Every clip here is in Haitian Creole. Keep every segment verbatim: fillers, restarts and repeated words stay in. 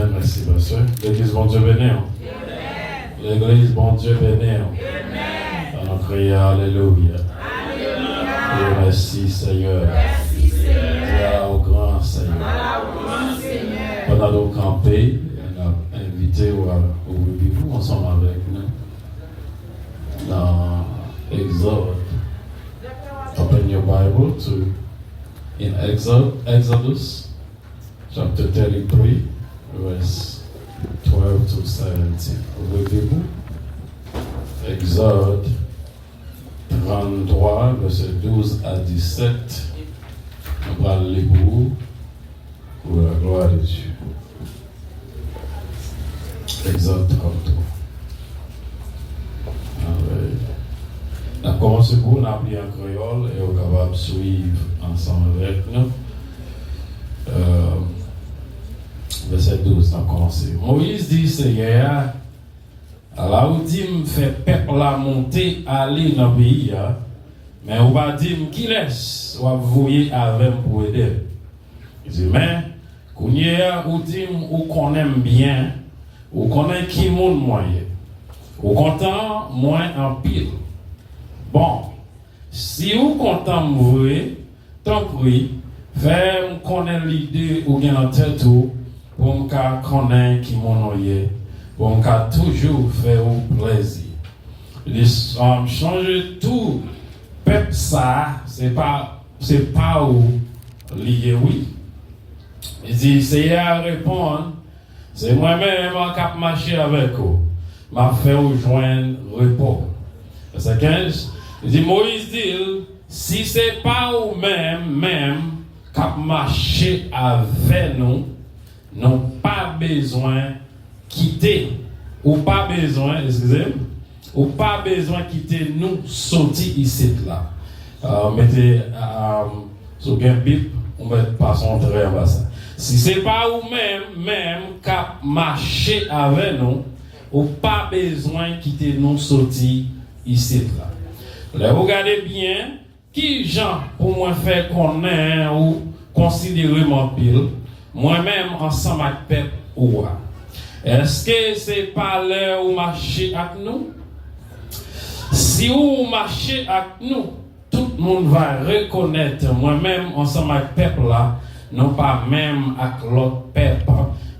Mèsi, pastè. Legliz, Bondye beni w. Legliz, Bondye beni w. Ann nou kriye alelouya. Alelouya. Mèsi, Senyè. Mèsi, Senyè. Glwa ou gran, Senyè. Glwa ou gran, Senyè. Pandan nou kanpe, n ap envite w a ouvri Bib ou ansanm avèk nou nan Egzòd. Open your Bible to in Exod, Exodus chapter thirty-three, verse twelve to seventeen. Ouvri Bib ou. Egzòd tranntwa, vèsè douz a disèt. Nou pral li pou ou, pou la gloire de Dieu. Egzòd tranntwa. Alright. N ap kòmanse pou ou, n ap li an kreyòl, e ou kapab swiv ansanm avèk nou. Euh, vèsè douz, n ap kòmanse. Moyiz di Seyè a, "Ala ou di m fè pèp la monte ale nan peyi a, men ou pa di m kilès w ap voye avè m pou ede m." Li di, "Men, kounye a ou di m ou konnen m byen, ou konnen ki moun mwen ye. Ou kontan mwen anpil. Bon, si ou kontan m vre, tanpri, fè m konnen lide ou gen nan tèt ou pou m ka konnen ki moun ou ye, pou m ka toujou fè ou plèzi." Li s-, um, sonje tou, pèp sa a, se pa, se pa ou li ye, wi. Li di, Seyè a reponn, "Se mwen menm k ap mache avèk ou. M ap fè ou jwenn repo." Vèsè kenz, li di, Moyiz di l, "Si se pa ou menm, menm k ap mache avè nou, nou pa bezwen kite, ou pa bezwen, eskize m, ou pa bezwen kite nou soti isit la." Ah, mete, ah, si w gen Bib, ou mèt pase yon trè anba sa. "Si se pa ou menm, menm k ap mache avè nou, ou pa bezwen kite nou soti isit la." Lè ou gade byen, ki jan pou mwen fè konnen ou konsidere m anpil, mwen menm ansanm ak pèp ou a? Èske se pa lè ou mache ak nou? Si ou mache ak nou, tout moun va rekonèt mwen menm ansanm ak pèp la, non pa menm ak lòt pèp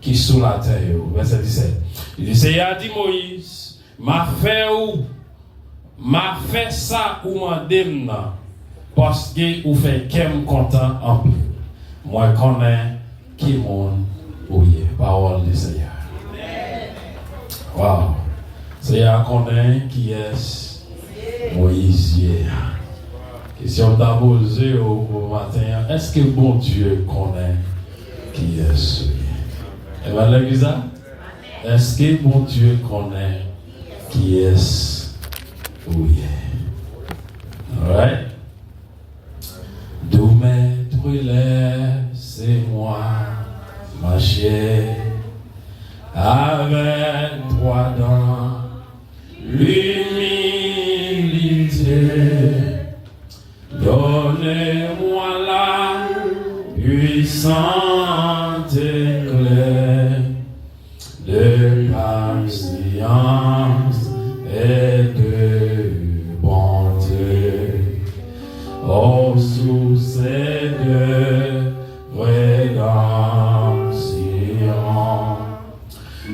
ki sou latè yo. Vèsè disèt. Li di, Seyè a di Moyiz, "M a fè ou, m a fè sa ou mande m nan, paske ou fè kè m kontan anpil. Mwen konnen ki moun ou ye." Pawòl di Seyè a. Waw! Seyè a konnen kiyès Moyiz ye. Kesyon m ta poze w pou maten an, èske Bondye konnen kiyès ou ye? Amen, legliz la? Èske Bondye konnen kiyès ou ye? Alright. Doux maître, laissez-moi marcher avec toi dans l'humilité. Donne-moi la puissante clé de patience et de bonté. Ô source de rédemption,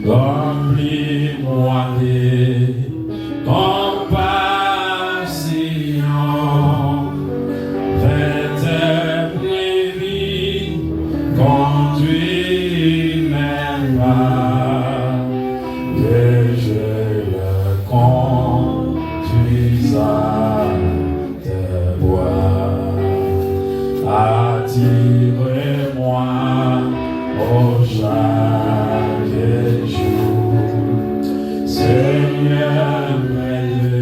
remplis-moi de compassion, vers tes prairies, conduis mes pas, que je le conduise à tes voies. Attire-moi, ô chaque jour, Seigneur, mais de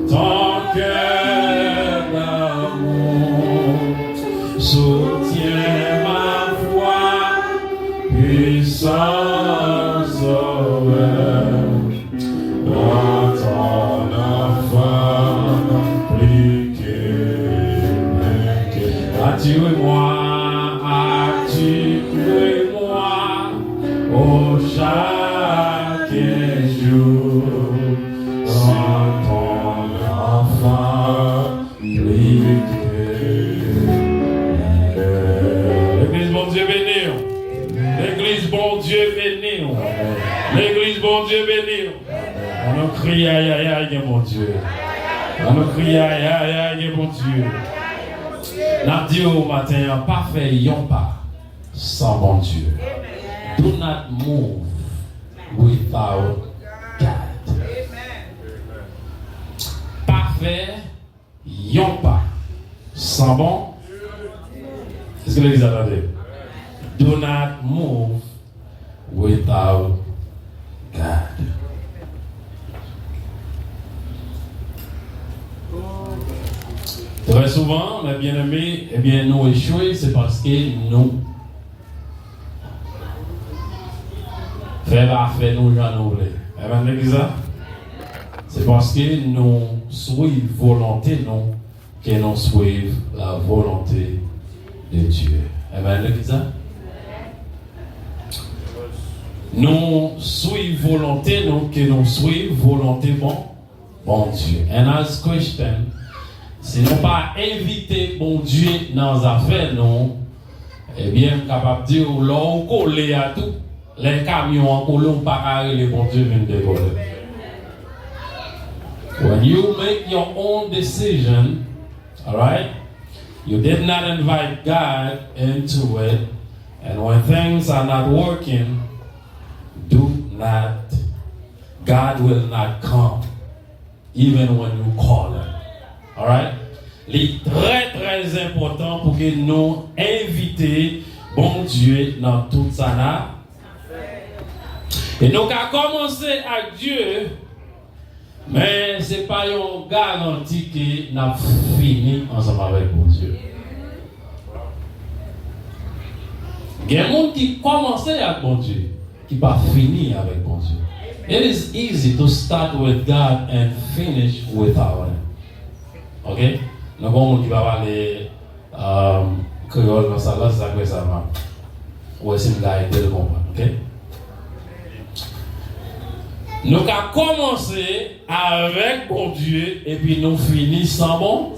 ton cœur d'amour, soutiens ma foi, puissant Sauveur. Dans ton enfant, plus que vainqueur. Attire-moi, attire-moi, ô Bondye beni w. Ann nou kriye ayayay gen Bondye. Ann nou kriye ayayay gen Bondye. N ap di w maten an, pa fè yon pa san Bondye. Do not move without God. Pa fè yon pa san bon. Èske legliz la tande? Do not move without God. Trè souvan, mè byeneme, ebyen, nou echwe, se paske nou fè pa fè nou jan nou vle. Amen, legliz la? Se paske nou swiv volonte nou ke nou swiv la volonte de Dye. Amen, legliz la? Nou swiv volonte nou ke nou swiv volonte bon, Bondye. And as Christian, si nou pa envite Bondye nan zafè nou, ebyen, m kapab di w, lè w kole a tou, lè kamyon an kole, w pa ka rele Bondye vin dekole. When you make your own decision, all right, you did not invite God into it, and when things are not working, do not, God will not come, even when you call him. All right? Li trè, trè enpòtan pou ke nou envite Bondye nan tout sa n ap fè. E nou ka kòmanse ak Dye, men se pa yon garanti ke n ap fini ansanm avèk Bondye. Gen moun ki kòmanse ak Bondye, ki pa fini avèk Bondye. It is easy to start with God and finish without him. Ok? Nou gen moun ki pa pale, um, kreyòl nan sal la, se sa k fè sa m ap wè si m ka ede l konprann, ok? Nou ka kòmanse avèk Bondye, epi nou fini san bon.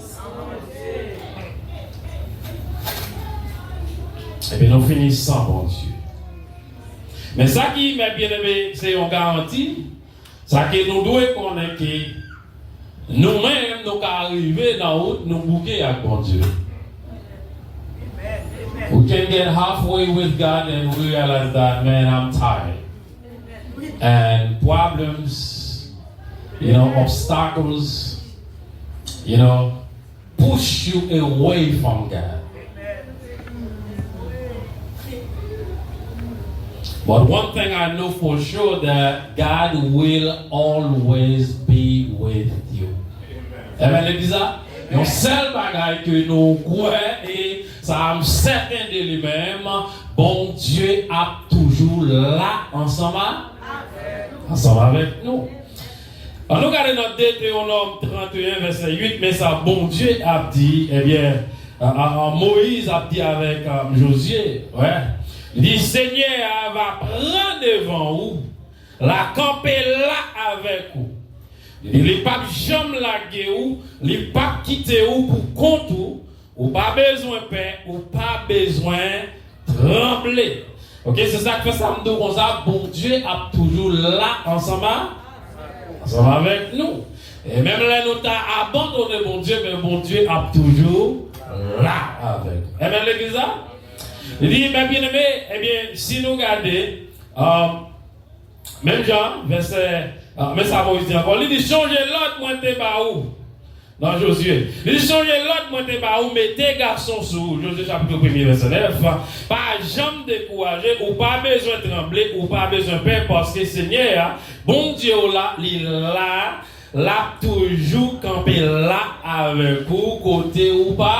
Epi nou fini san Bondye. Men sa ki, mè byeneme, se yon garanti, sa ke nou dwe konnen ke nou menm, nou ka rive nan wout, nou bouke ak Bondye. We can get halfway with God and we realize that, man, I'm tired. And problems, you know, obstacles, you know, push you away from God. But one thing I know for sure, that God will always be with you. Amen, legliz la? Yon sèl bagay ke nou kwè, e sa a m sèten de li menm, Bondye ap toujou la ansanm a, ansanm avèk nou. Ann nou gade nan Detewonòm trannteyen, vèsè uit, men sa Bondye ap di, ebyen, a, a, a, Moyiz ap di avèk, a, Jozye, wè. Li di, Senyè a va pran devan ou, l a kanpe la avèk ou. Li di, li p ap janm lage ou, li p ap kite ou pou kont ou, ou pa bezwen pè, ou pa bezwen tranble. Ok, se sa k fè sa m di w konsa, Bondye ap toujou la ansanm a, ansanm avèk nou. E menm lè nou ta abandone Bondye, men Bondye ap toujou la avèk nou. Amen, legliz la? Li di, mè byeneme, ebyen, si nou gade, um, Menm jan, vèsè, a, men sa Moyiz di ankò, li di, Sonje lòd mwen te ba ou. Nan Jozye. Li di, Sonje lòd mwen te ba ou, mete gason sou ou. Jozye chapit premye, vèsè nèf. Pa janm dekouraje, ou pa bezwen tranble, ou pa bezwen pè, paske Senyè a, Bondye w la, li la, l ap toujou kanpe la avèk ou, kote ou pa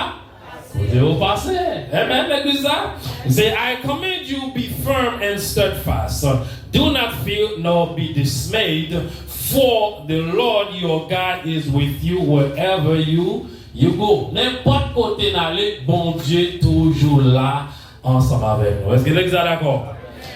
Kote ou pase. Amen, legliz la? Say, I command you, be firm and steadfast. Do not fear nor be dismayed, for the Lord your God is with you wherever you, you go. Nenpòt kote n ale, Bondye toujou la ansanm avèk nou. Èske legliz la dakò?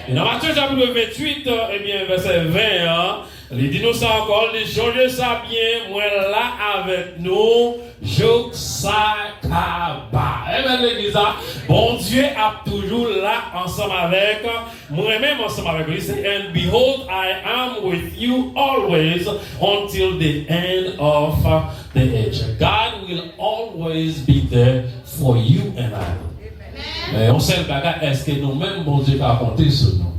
E nan Matye chapit venntuit, ebyen, vèsè ven an, Li di nou sa ankò, li di, "Sonje sa byen, mwen la avèk nou jouk sa kaba." Amen, legliz la. Bondye ap toujou la ansanm avèk mwen menm, ansanm avèk li. Li se, "And behold, I am with you always until the end of the age." God will always be there for you and I. Men yon sèl bagay, èske nou menm Bondye ka konte sou nou?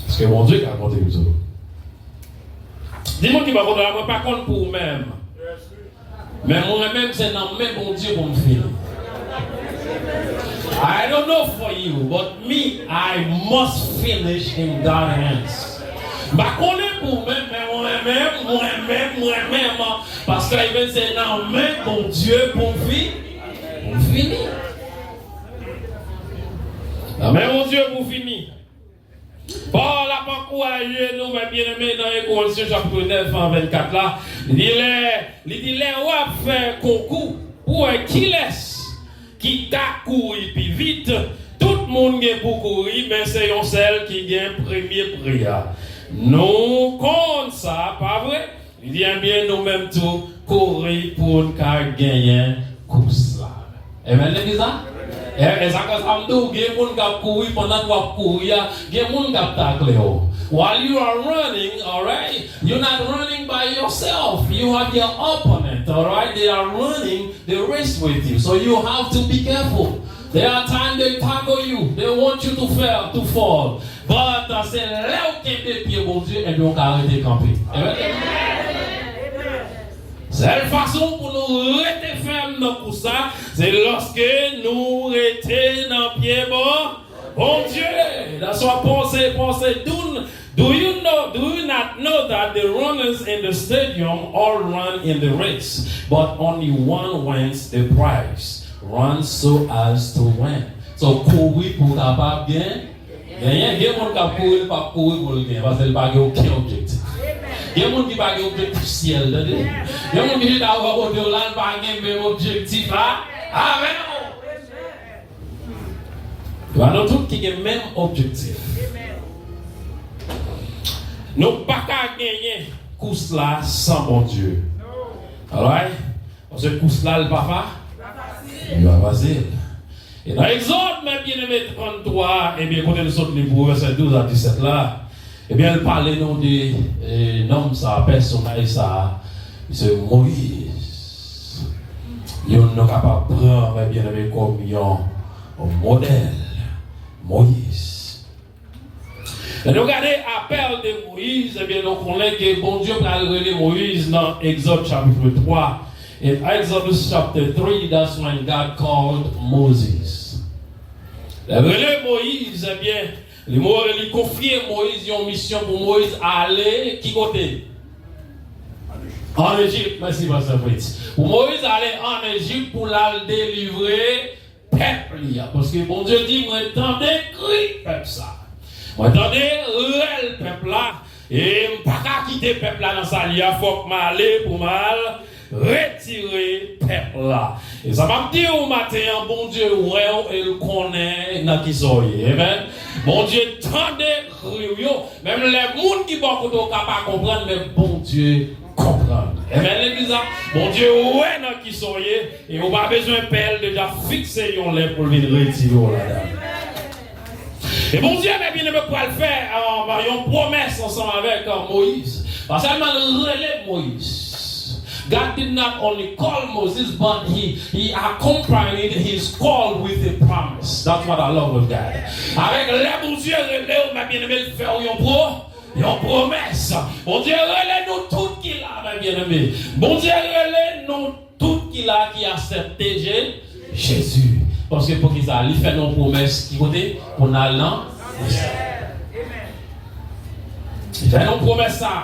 Èske Bondye ka konte sou nou? Di moun ki bò kote w la, "Mwen pa konn pou ou menm. Men mwen menm, se nan men Bondye pou m fini. I don't know for you, but me, I must finish in God's hands." M pa konnen pou ou menm, men mwen menm, mwen menm, mwen menm, Pastè Iven, se nan men Bondye pou m fi-, pou m fini. Nan men Bondye pou fini. Pòl ap ankouraje nou, mè byeneme, nan en Korentyen chapit nèf, vennkat la. Li di lè, li di, "Lè w ap fè konkou pou wè kilès ki ka kouri pi vit, tout moun gen pou kouri, men se yon sèl ki gen premye pri a." Nou konn sa, pa vre? Li di, "Ebyen, nou menm tou, kouri pou n ka genyen kous la." Amen, legliz la? E, e sa k fè sa m di w, gen moun k ap kouri, pandan w ap kouri a, gen moun k ap takle w. While you are running, alright, you're not running by yourself. You have your opponent, alright? They are running the race with you. So you have to be careful. There are times they tackle you. They want you to fail, to fall. But, uh, se lè w kenbe pye Bondye, ebyen, w ka rete kanpe. Amen. Sèl fason pou nou rete fèm nan kous la, se lòske nou rete nan pye Bon-, Bondye. That's why Paul say, Paul say, "Do, do you know, do you not know that the runners in the stadium all run in the race, but only one wins the prize? Run so as to win." So, kouri pou w kapab gen, genyen. Gen moun k ap kouri, li p ap kouri pou l genyen, paske li pa gen okenn objektif. Gen moun ki pa gen objektif syèl, tande. Gen moun ki chita bò kote w la, li pa gen menm objektif a, avè w. Ba nou tout ki gen menm objektif. Nou pa ka genyen kous la san Bondye. Alright? Paske kous la, li pa fa-, li pa fasil. E nan Egzòd, mè byeneme, tranntwa, ebyen, kote l sot li pou vèsè douz a disèt la, ebyen, l pale nou de, e, nonm sa, pèsonaj sa, se Moyiz. Youn nou kapab pran, mè byeneme, kòm yon, yon modèl. Moyiz. Lè nou gade apèl de Moyiz, ebyen, nou konnen ke Bondye pral rele Moyiz nan Egzòd chapit twa. In Exodus chapter three, that's when God called Moses. Lè rele Moyiz, ebyen, li mo-, li konfye Moyiz yon misyon pou Moyiz ale ki kote? Ann Ejip. Mèsi, Pastè Fritz. Pou Moyiz ale ann Ejip pou l al delivre pèp li a. Paske Bondye di, "Mwen tande kri pèp sa. Mwen tande rèl pèp la. E m pa ka kite pèp la nan sa l ye a. Fòk m ale pou m al retire pèp la." E sa m ap di w maten an, Bondye wè w e l konnen nan ki sa w ye. Amen. Bondye tande kri w yo. Menm lè moun ki bò kote w ka pa konprann, men Bondye konprann. Amen, legliz la. Bondye wè nan ki sa w ye, e ou pa bezwen pè, l deja fikse yon lè pou l vin retire w ladan. E Bondye, mè byeneme, pral fè, um, yon pwomès ansanm avèk, uh, Moyiz. Pa sèlman l rele Moyiz. God did not only call Moses, but he, he accompanied his call with a promise. That's what I love with God. Avèk lè Bondye rele w, mè byeneme, l fè w yon pwo-, yon pwomès. Bondye rele nou tout ki la, mè byeneme. Bondye rele nou tout ki la ki aksepte Je-, Jezi. Paske poukisa? Li fè nou pwomès ki kote? Pou n al nan. Li fè nou pwomès sa.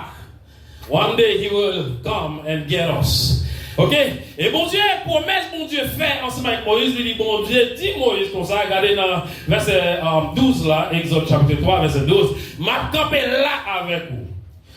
One day he will come and get us. Ok? E Bondye, pwomès Bondye fè ansanm avèk Moyiz, li di, Bondye di Moyiz konsa, gade nan vèsè, um, douz la, Egzòd chapit twa, vèsè douz, "M ap kanpe la avèk ou.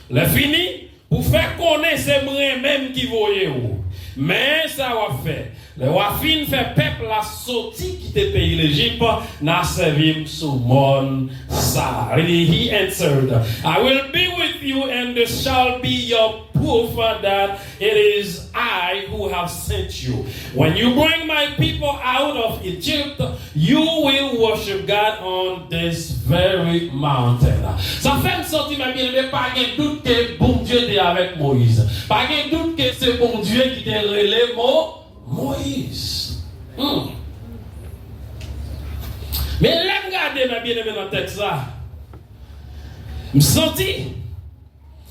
Lè fini, pou fè konnen se mwen menm ki voye ou. Men sa w ap fè, Lè w a fin fè pèp la soti kite peyi Lejip, n a sèvi m sou mòn sa. Li di, he answered, I will be with you, and this shall be your proof that it is I who have sent you. When you bring my people out of Egypt, you will worship God on this very mountain. Sa fè m santi, mè byeneme, pa gen dout ke Bondye te avèk Moyiz. Pa gen dout ke se Bondye ki te rele Mo-, Moyiz. Hmm. Men lè m gade, mè byeneme, nan tèks la, m santi,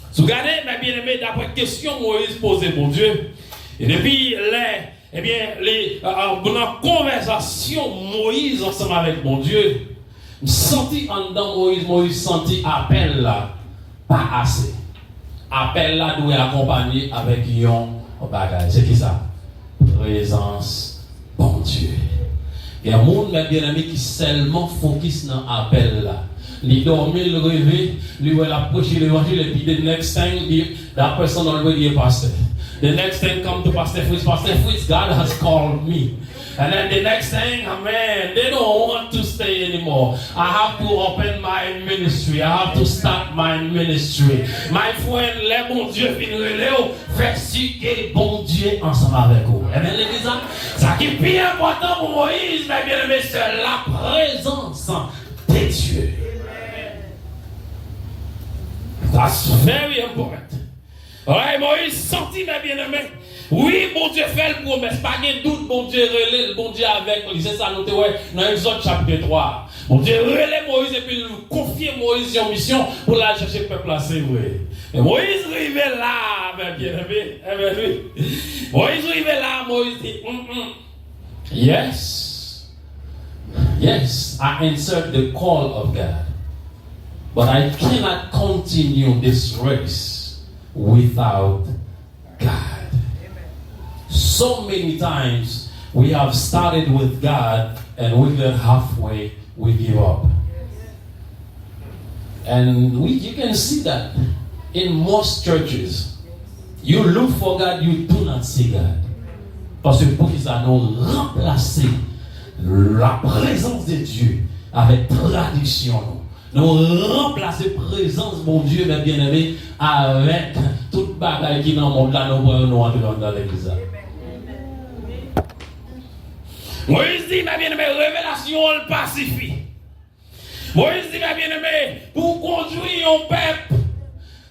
si w gade, mè byeneme, daprè kesyon Moyiz poze Bondye, e depi lè, ebyen, li, a, a, nan konvèsasyon Moyiz ansanm avèk Bondye, m santi anndan Moyiz, Moyiz santi apèl la pa ase. Apèl la dwe akonpanye avèk yon bagay. Se ki sa? Prezans Bondye. Gen moun, mè byeneme, ki sèlman fokis nan apèl la. Li dòmi, li reve, li wè l ap preche levanjil, epi the next thing, li, that person already a pastor. The next thing come to Pastor Fritz, Pastor Fritz, God has called me. And then the next thing, man, they don't want to stay anymore. I have to open my ministry. I have to start my ministry. My friend, lè Bondye fin rele w, fè si ke Bondye ansanm avèk ou. Amen, legliz la. Sa ki pi enpòtan pou Moyiz, mè byeneme, se la prezans de Dye. That's very important. Alright, Moyiz santi, mè byeneme. Wi, Bondye fè l pwomès. Pa gen dout, Bondye rele l, Bondye avèk li. Se sa nou te wè nan Egzòd chapit twa. Bondye rele Moyiz epi l konfye Moyiz yon misyon pou l al chèche pèp la, se vre. Men Moyiz rive la, mè byeneme. Amen, wi. Moyiz rive la, Moyiz di, mm, mm. Yes. Yes, I answered the call of God. But I cannot continue this race without God. So many times we have started with God and we get halfway, we give up. And we, you can see that in most churches. You look for God, you do not see God. Paske poukisa nou ranplase la prezans de Dye avèk tradisyon nou? Nou ranplase prezans Bondye, mè byeneme, avèk tout bagay ki nan mond la, nou pran yo, nou antre anndan legliz la. Moyiz di, mè byeneme, revelasyon l pa sifi. Moyiz di, mè byeneme, pou w kondwi yon pèp,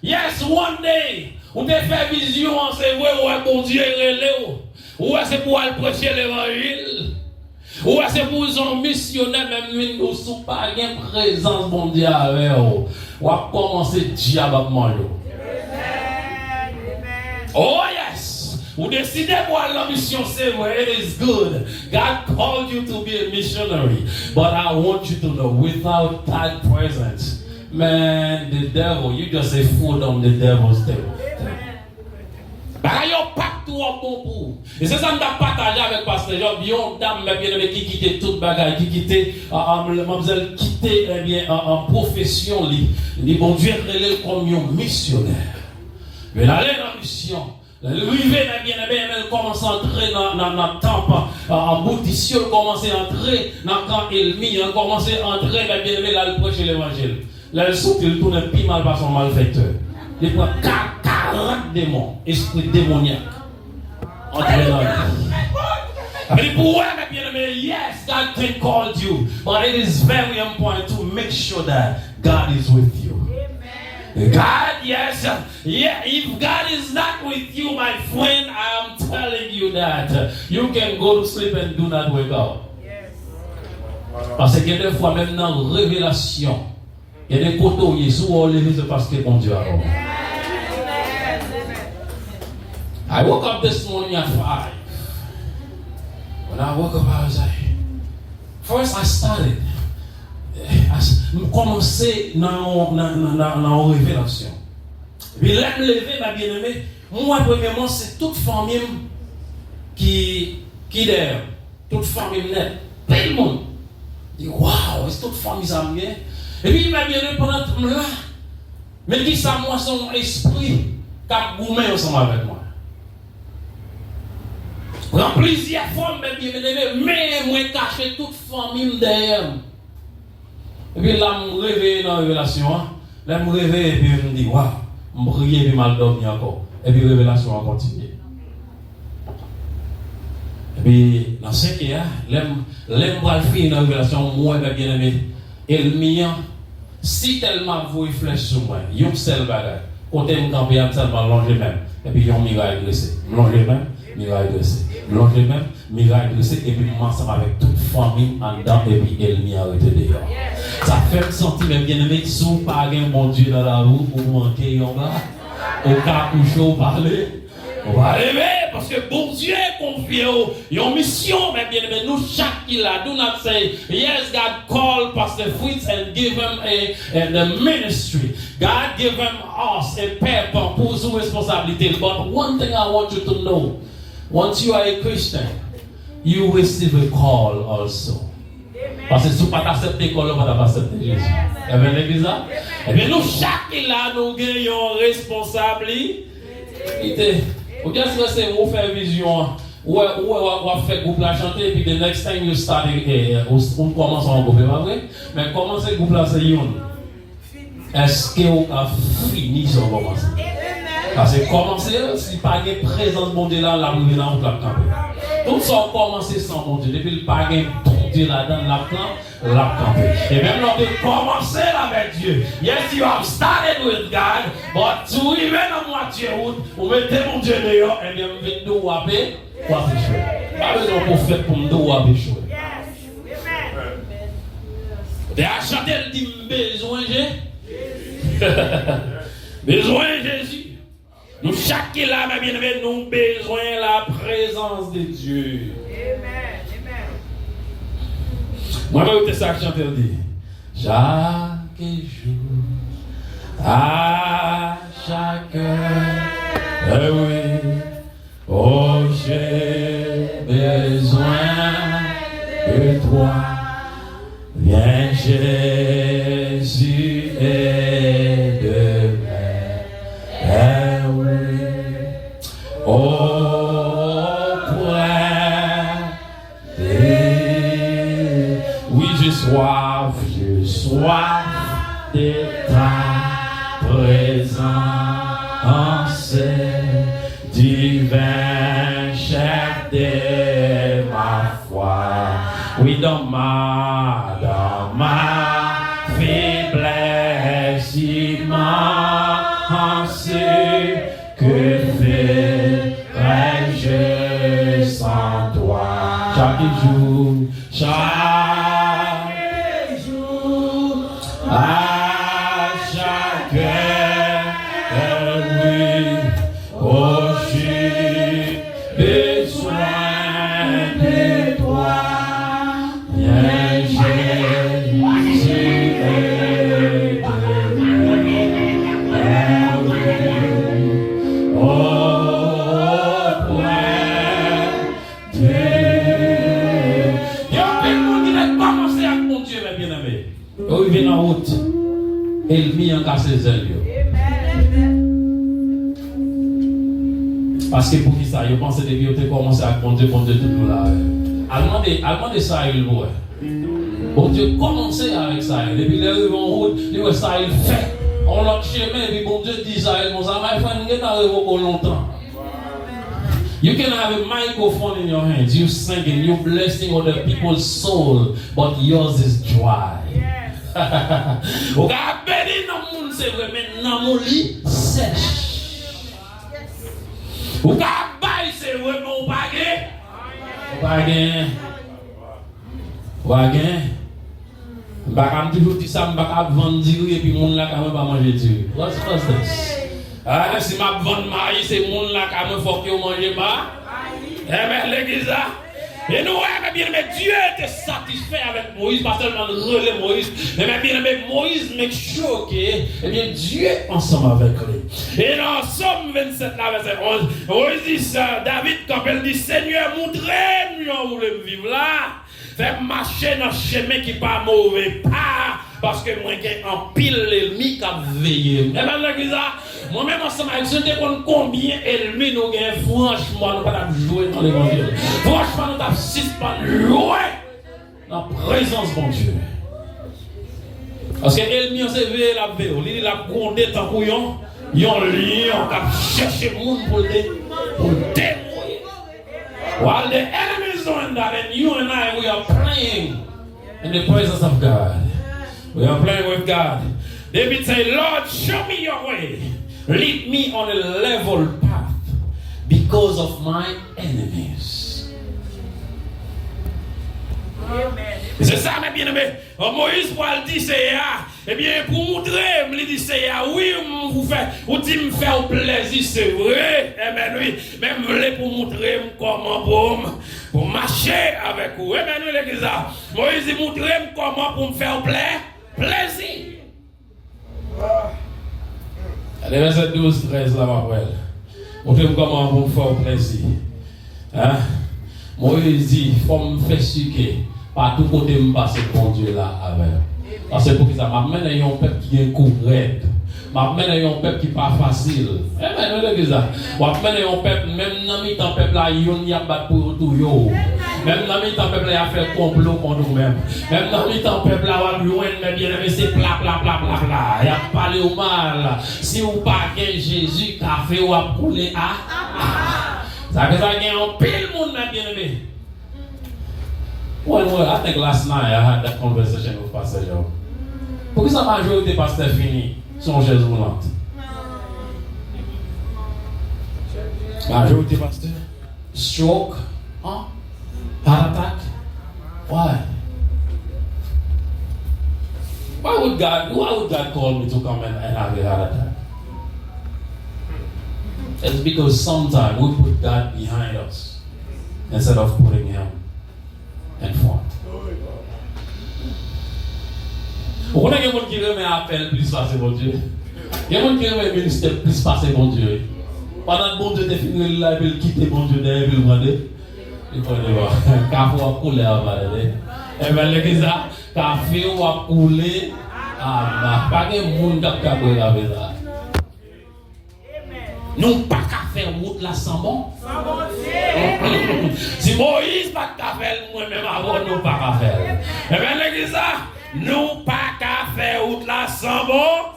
yes, one day, ou te fè vizyon an, se vre, ou wè Bondye rele w. Ou wè se pou w al preche levanjil. Ou wè se pou w se yon misyonè, men menm si w pa gen prezans Bondye avè w, w ap kòmanse dyab ap manje w. Oh yes! Ou deside pou al nan misyon, se vre, it is good. God called you to be a missionary. But I want you to know, without that presence, man, the devil, you just a fool on the devil's table. Bagay yo p ap twò bon pou ou. E se sa m t ap pataje avèk Pastè Job, yon dam, mè byeneme, ki kite tout bagay, ki kite, a, a, manmzèl kite, ebyen, a, a, pwofesyon li. Li, Bondye rele l kòm yon misyonè. Men l ale nan misyon. Lè l rive, mè byeneme, men l kòmanse antre nan, nan, nan tanp, a, a, boudis yo, l kòmanse antre nan kan ènmi an, l kòmanse antre, mè byeneme, l al preche levanjil. Lè l soti, l tounen pi mal pase yon malfektè. Li pran ka-, karant demon, espri demonyak, antre nan li. Sa vle di pou wè, mè byeneme, yes, God can call you, but it is very important to make sure that God is with you. God, yes, yeah, if God is not with you, my friend, I am telling you that you can go to sleep and do not wake up. Paske gen de fwa, menm nan revelasyon, gen de kote w ye, si w wè w leve, se paske Bondye avè w. I woke up this morning at five. When I woke up, I was like, first I started, eh, I s-, m kòmanse nan yon, nan, nan, nan, nan yon revelasyon. Epi lè m leve, mè byeneme, m wè premyèman se tout fanmi m ki, ki dèyè m. Tout fanmi m nèt. Pil moun. Di, waw, e tout fanmi sa m gen. Epi, mè byeneme, pandan m la, men kisa m wè, se yon espri k ap goumen ansanm avèk mwen. Pran plizyè fòm, men byeneme, men mwen kache tout fanmi m dèyè m. Epi la, m reveye nan revelasyon an. Lè m reveye, epi m di, waw, m priye, epi m al dòmi ankò. Epi revelasyon an kontinye. Epi nan senkè a, lè m, lè m pral fini nan revelasyon, m wè, men byeneme, ènmi an, si tèlman ap voye flèch sou mwen, yon sèl bagay, kote m kanpe a, m sèlman lonje men m, epi yon miray drese. M lonje men m, miray drese. M lonje men m, miray drese, epi m ansanm avèk tout fanmi m anndan, epi ènmi an rete deyò. Sa fè m santi, men byeneme, si w pa gen Bondye nan lavi w, ou manke yon bagay. Ou ka kouche, ou pa leve. Ou pa leve, paske Bondye konfye w yon misyon, men byeneme, nou chak ki la, do not say, yes, God called Pastor Fritz and give him a, a, a ministry. God give him us a purpose, pou sou responsablite l. But one thing I want you to know, once you are a Christian, you receive a call also. Paske si w pa t aksepte kòl la, w pa t ap aksepte Jezi. Amen, legliz la? Ebyen, nou chak ki la, nou gen yon responsablite. Ou just wè se ou fè vizyon an. Ou wè, ou wè, w ap, w ap fè gwoup la chante, epi the next time you start, eh, eh, ou, ou kòmanse yon gwoup, e pa vre? Men kòmanse gwoup la se youn. Èske ou ka fini sa w kòmanse? Paske kòmanse, si pa gen prezans Bondye la, l ap rive nan wout, l ap kanpe. Tout sa w kòmanse san Bondye, depi l pa gen Bondye ladan l, l ap kanpe, l ap kanpe. E menm lè w te kòmanse l avèk Dye, yes, you have started with God, but si w rive nan mwatye wout, ou mete Bondye deyò, ebyen, m vin di w, w ap e-, w ap echwe. Pa bezwen yon pwofèt pou m di w, w ap echwe. Ou te a chante, l di, m bezwen Je-, bezwen Jezi. Nou chak ki la, men byeneme, nou bezwen la prezans de Dye. Mwen menm, te sa k chante, l di, chak jou, a chak è, wi. Oh, j'ai besoin de toi. Viens, Jésus, aide-moi. Eh oui, auprès de, oui, j'ai soif, j'ai soif de ta présence, divin chef de ma foi. Oui, dans ma, dans ma faiblesse immense, que ferais-je sans toi? Chaque jour, chaque jour, à chaque heure, oui, oh, j'ai besoin de toi. Viens, Jésus, aide-moi. Oh, Gen anpil moun ki te kòmanse ak Bondye, men byeneme, yo rive nan wout, ènmi an kase zèl yo. Paske poukisa? Yo panse depi yo te kòmanse ak Bondye, Bondye toujou la avè yo. Al mande, al mande Sayil pou wè. Bondye kòmanse avèk Sayil. Epi lè rive yon wout, li wè Sayil fè yon lòt chemen. Epi Bondye di Sayil konsa, my friend, m gentan revoke w lontan. You can have a microphone in your hands, you singing, you blessing other people's soul, but yours is dry. Ou ka beni nanm moun, se vre, men nanm ou li sèch. Ou ka bay, se vre, men ou pa gen. Ou pa gen. Ou pa gen. M pa ka, m toujou di sa, m pa ka ap vann diri epi moun lakay mwen pa manje diri. What's, what's this? Ah, si m ap vann mayi, se moun lakay mwen fòk yo manje mayi. Amen, legliz la. E nou wè, men byeneme, Dye te satisfè avèk Moyiz, pa sèlman l rele Moyiz, men, men byeneme, Moyiz make sure ke, ebyen, Dye ansanm avèk li. E nan Sòm vennsèt la, vèsè onz, Moyiz di sa, David kanpe, l di, Senyè, montre m jan w vle m viv la. Fè m mache nan chemen ki pa move pa, paske mwen gen anpil lènmi k ap veye m. Amen, legliz la. Mwen menm ansanm avèk, si nou te konn konbyen ènmi nou genyen, franchman, nou pa t ap jwe nan levanjil. Franchman, nou t ap sispann jwe nan prezans Bondye. Paske ènmi an se veye l ap veye w. Li, li l ap gwonde tankou yon, yon lyon k ap chèche moun pou l de-, pou l devoure. While the enemy is doing that, and you and I, we are playing in the presence of God. We are playing with God. David say, "Lord, show me your way. Lead me on a level path because of my enemies." Amen. Se sa, men byeneme. Moyiz pral di Seyè a, ebyen, pou moutre m, li di Seyè a, wi, m, ou fè, ou di m fè w plèzi, se vre, amen, wi. Men m vle pou moutre m kòman pou m, pou m mache avèk ou. Amen, wi, legliz la. Moyiz di, moutre m kòman pou m fè w plè, plèzi. Gade vèsè douz, trèz la, m ap wè l. Montre m kòman pou m fè w plèzi. Hein? Moyiz di, fò m fè si ke patou kote m pase, Bondye la avè m. Paske poukisa? M ap mennen yon pèp ki gen kou rèd. M ap mennen yon pèp ki pa fasil. Amen, nou legliz la. W ap mennen yon pèp, menm nan mitan pèp la, youn y ap bat pou yo touye w. Menm nan mitan pèp la, y ap fè konplo kont ou menm. Menm nan mitan pèp la, w ap jwenn, men byeneme, se pla, pla, pla, pla, pla. Y ap pale w mal. Si w pa gen Jezi, kafe w ap koule a. Sa fè sa gen anpil moun, men byeneme. Well, well, I think last night I had that conversation with Pastor Joe. Poukisa majorite pastè fini sou yon chèz woulant? Majorite pastè. Stroke, hein? Heart attack. Why? Why would God, why would God call me to come and, and have a heart attack? It's because sometimes we put God behind us instead of putting Him in front. Ou konnen gen moun ki renmen apèl plis pase Bondye? Gen moun ki renmen ministè plis pase Bondye, wi. Pandan Bondye te fin rele la, epi l kite Bondye dèyè, epi l pran de, li pran de bò. Kafe w ap koule anba, tande. Enben, legliz la, kafe w ap koule anba. Pa gen moun k ap ka bwè kafe sa. Nou pa ka fè wout la san bon. San Bondye. Si Moyiz pa t ka fè l, mwen menm avè w, nou pa ka fè l. Enben, legliz la, nou pa ka fè wout la san bon.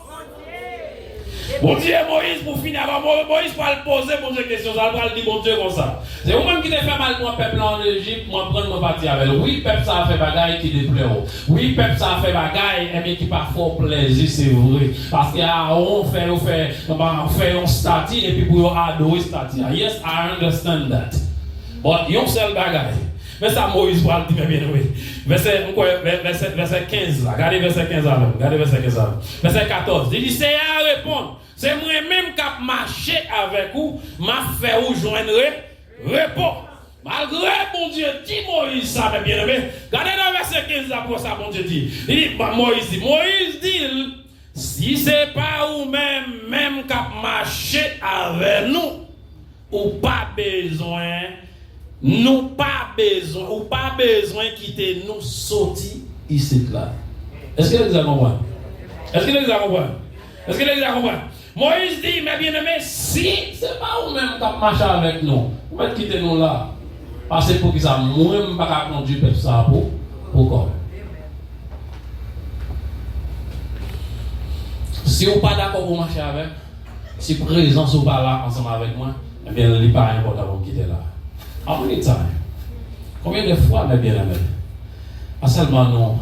Bondye, Moyiz, pou fini, alò, Mo-, Moyiz pral poze Bondye kesyon sa, l pral di Bondye konsa. Se ou menm ki te fè m al pran pèp la ann Ejip, mwen pran l, mwen pati avè l. Wi, pèp sa a fè bagay ki deplè w. Wi, pèp sa a fè bagay, enben, ki pa fè w plèzi, se vre. Paske Aawon fè yo fè, fè yon estati, epi pou yo adore estati a. Yes, I understand that. But yon sèl bagay. Men sa Moyiz pral di, men byeneme. Vèsè, m kwè, vè-, vèsè, vèsè kenz la. Gade vèsè kenz la menm. Gade vèsè kenz la. Vèsè katòz. Li di, Seyè a reponn, se mwen menm k ap mache avèk ou, m ap fè ou jwenn re-, repo. Malgre Bondye di Moyiz sa, men byeneme, gade nan vèsè kenz la pou sa Bondye di. Li di, Moyiz di, Moyiz di l, si se pa ou menm, menm k ap mache avè nou, ou pa bezwen, nou pa bezwen, ou pa bezwen kite nou soti isit la. Èske legliz la konprann? Èske legliz la konprann? Èske legliz la konprann? Moyiz di, men byeneme, si se pa ou menm k ap mache avèk nou, ou mèt kite nou la. Paske poukisa mwen m pa ka kondui pèp sa a pou, pou kò m? Si ou pa dakò pou mache avè m, si prezans ou pa la ansanm avèk mwen, ebyen, li pa enpòtan pou m kite la. How many time? Konbyen de fwa, men byeneme, a sèlman nou,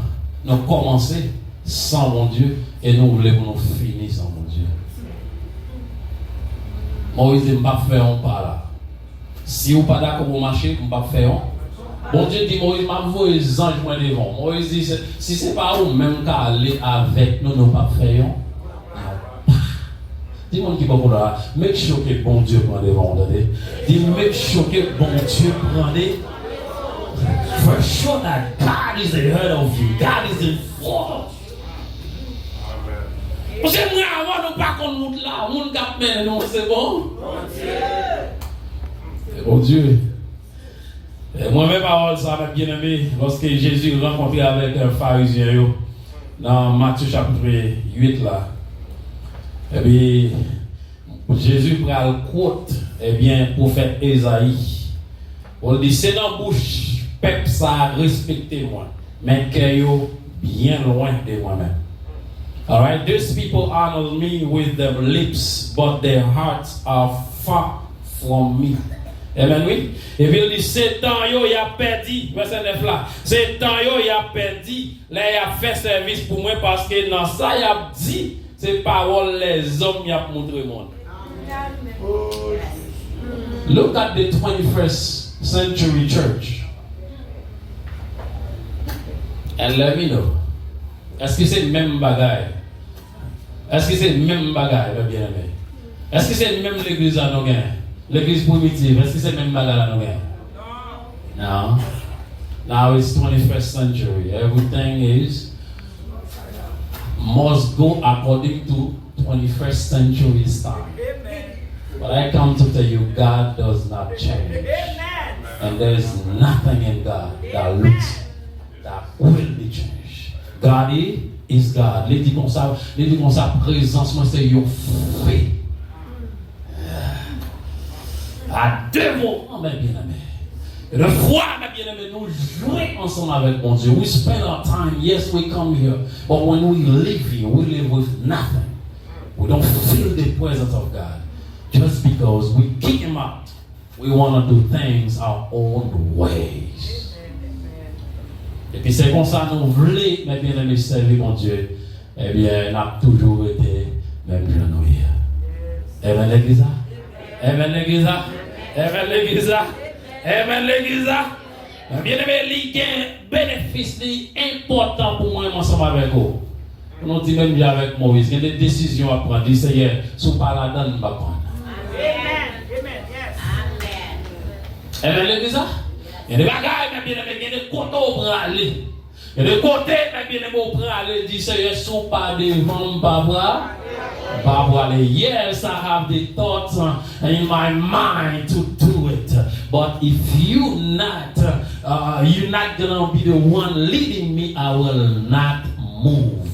nou kòmanse san Bondye e nou vle pou nou fini san Bondye? Moyiz di, m p ap fè yon pa la. Si ou pa dakò pou mache, m p ap fè yon. Bondye di Moyiz, m ap voye zanj mwen devan w. Moyiz di, se, si se pa ou menm k ale avèk nou, nou p ap fè yon. Di moun ki bò kote w la, make sure ke Bondye pran devan w, tande. Di, make sure ke Bondye pran de-, for sure that God is ahead of you. God is in front of you. Paske mwen avè w, nou pa konn wout la, moun k ap mennen nou, se bon? Se Bondye. E mwen men pawòl sa, men byeneme, lòske Jezi rankontre avèk, eh, Farizyen yo nan Matye chapit uit la, epi Jezi pral quote, ebyen, pwofèt Ezayi. Pou l di, se nan bouch pèp sa a respekte mwen, men kè yo byen lwen de mwen menm. Alright, these people honor me with their lips, but their hearts are far from me. Amen, wi. Epi l di, se tan yo y ap pèdi, vèsè nèf la, se tan yo y ap pèdi lè y ap fè sèvis pou mwen, paske nan sa y ap di, se pawòl lèzòm y ap montre mond. Look at the twenty-first century church and let me know. Èske se menm bagay? Èske se menm bagay, mè byeneme? Èske se menm legliz la nou gen? Legliz primitiv, èske se menm bagay la nou gen? No. Now it's twenty-first century. Everything is must go according to twenty-first century style. But I come to tell you, God does not change. And there is nothing in God that looks, that will be changed. God is God. Li di konsa, li di konsa, prezans mwen se yon fe. A devan, mè byeneme. E de fwa, mè byeneme, nou jwe ansanm avèk Bondye. We spend our time, yes, we come here. But when we leave here, we leave with nothing. We don't feel the presence of God. Just because we kick him out, we want to do things our own ways. Epi se konsa nou vle, mè byeneme, sèvi Bondye. Ebyen, n ap toujou rete menm jan nou ye. Amen, legliz la. Amen, legliz la. Amen, legliz la. Amen, legliz la. Mè byeneme, li gen benefis li enpòtan pou mwen, mwen ansanm avèk ou. Pou nou di menm jan avèk Moyiz, gen de desizyon w ap pran. Di, Seyè, si w pa ladan l, m p ap pran. Amen. Amen. Yes. Amen, legliz la. Gen de bagay, mè byeneme, gen de kote w prale. Gen de kote, mè byeneme, w prale, di, Seyè, si w pa devan m, m pa pra-, m pa prale. Yes, I have the thoughts, uh, in my mind to do it. But if you not, uh, you're not gonna be the one leading me, I will not move.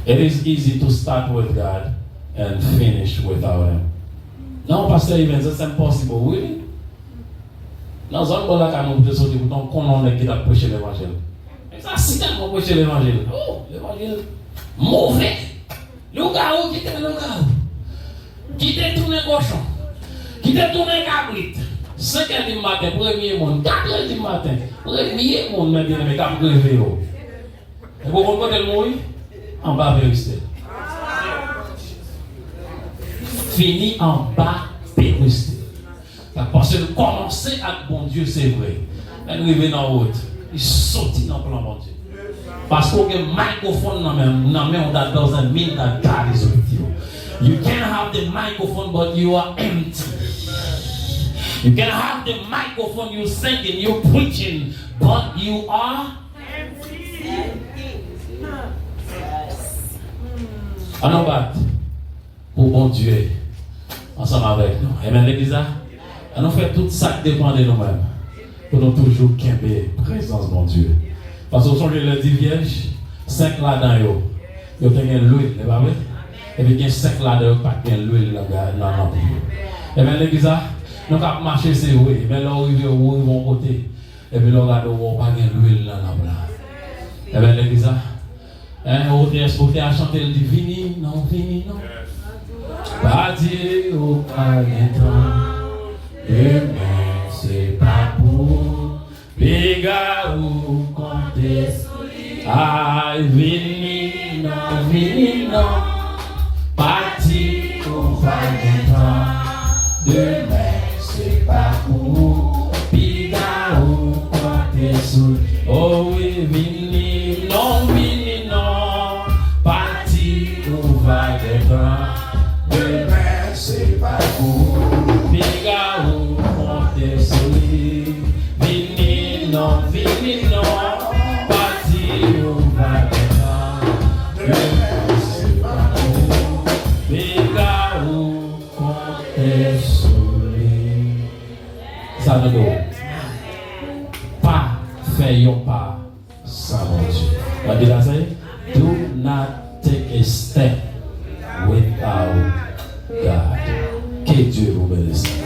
It is easy to start with God and finish without him. Non, Pastor Evans, that's impossible, really. Nan zòn bò lakay mwen, pou te soti, poutan, konnen yon nèg ki t ap preche levanjil. Nèg sa si tèlman preche levanjil. Oh, levanjil move. Lougawou, kite lougawou. Kite tounen kochon. Kite tounen kabrit. Senk è di maten, premye moun. Kat è di maten, premye moun, mè byeneme, k ap reveye w. Epi w konn kote l mouri? Anba peristil. Fini anba peristil. Paske l kòmanse ak Bondye, se vre. Lè l rive nan wout, li soti nan plan Bondye. Paske w gen mikrofon nan men, nan men w, that doesn't mean that God is with you. You can have the microphone, but you are empty. You can have the microphone, you singing, you preaching, but you are empty. An nou bat pou Bondye ansanm avèk nou. Amen, legliz la? An nou fè tout sa k depann de nou menm pou nou toujou kenbe prezans Bondye. Paske w sonje lè di vyèj, senk ladan yo, yo te gen lwil, e pa vre? Epi gen senk ladan yo k pa t gen lwil nan ga-, nan lanp yo. Amen, legliz la? Nou k ap mache, se vre, men lè w rive, ou rive yon kote, epi lè w gade, w wè w pa gen lwil nan lanp la. Amen, legliz la? Hein, otè, otè a chante, l di, vini non, vini non. Pa di ou pa gen tan, demen se pa pou ou, piga ou konte sou li. Ay, vini non, vini non. Pa di ou pa gen tan, demen se pa pou ou, piga ou konte sou li. O wi, vini non, vini non. Pa di ou pa gen tan, demen se pa pou ou, piga ou konte sou li. Vini non, vini non. Pa di ou pa gen tan, demen se pa pou ou, piga ou konte sou li. Sa nou do. Pa fè yon pa san Bondye. Mande la, sa ye? Do not take a step without God. Que Dieu vous bénisse.